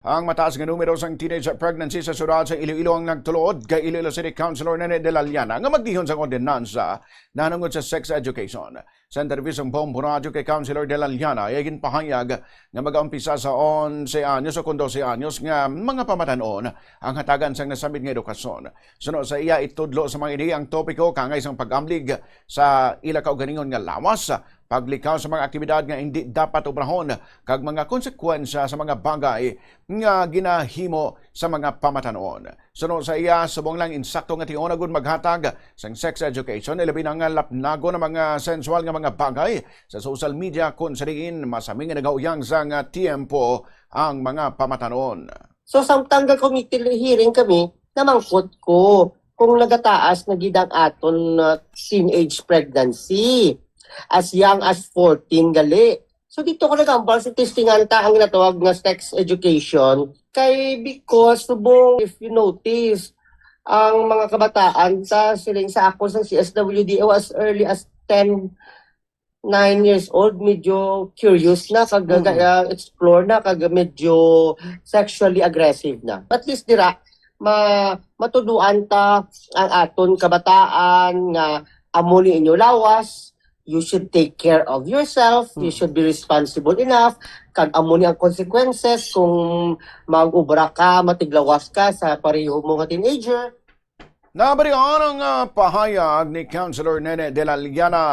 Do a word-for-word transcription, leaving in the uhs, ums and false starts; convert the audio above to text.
Ang mataas nga numero sang teenage pregnancy sa siyudad sa Iloilo ang nagtulod kay Iloilo City Councilor Nene de la Llana nga magdihon sang ordinansa nahanungod sa sex education. Sa interview sang Bombo Radyo kay Councilor de la Llana, iya ginpahayag nga mag-aumpisa sa onse anyos o kon dose anyos nga mga pamatan-on ang hatagan sang nasambit nga edukasyon. Suno sa iya, itudlo sa mga ini ang topiko kaangay sang pag-amlig sa ila kaugalingon nga lawas, paglikaw sa mga aktibidad nga indi dapat obrahon, kag mga konsekwensya sa mga bagay nga ginahimo sa mga pamatan-on. Suno sa iya, subong lang insakto nga tion agud maghatag sang sex education, ilabi na nga lapnagon ang mga sensual nga mga bagay sa social media, kung sa diin masami nga nagauyang sang tiyempo ang mga pamatan-on. So, samtang ga-committee hearing kami, namangkot ko kung nagataas na gid ang aton, uh, teenage pregnancy, as young as fourteen gali. So, dito ko nagambal sa testingan ta ang ginatawag nga sex education. Kay because subong, if you notice, ang mga kabataan sa siling sa ako sa C S W D O as early as ten, nine years old, medyo curious na, kag Mm. ga-, explore na, kag medyo sexually aggressive na. At least dira, ma-, matuduan ta ang aton kabataan nga amo ni inyo lawas, you should take care of yourself, you Mm. should be responsible enough, kag amo ni ang consequences kung mag-obra ka, matiglawas ka sa pareho mo nga teenager. Nabalian ang, ah, pahayag ni Councilor Nene de la Llana.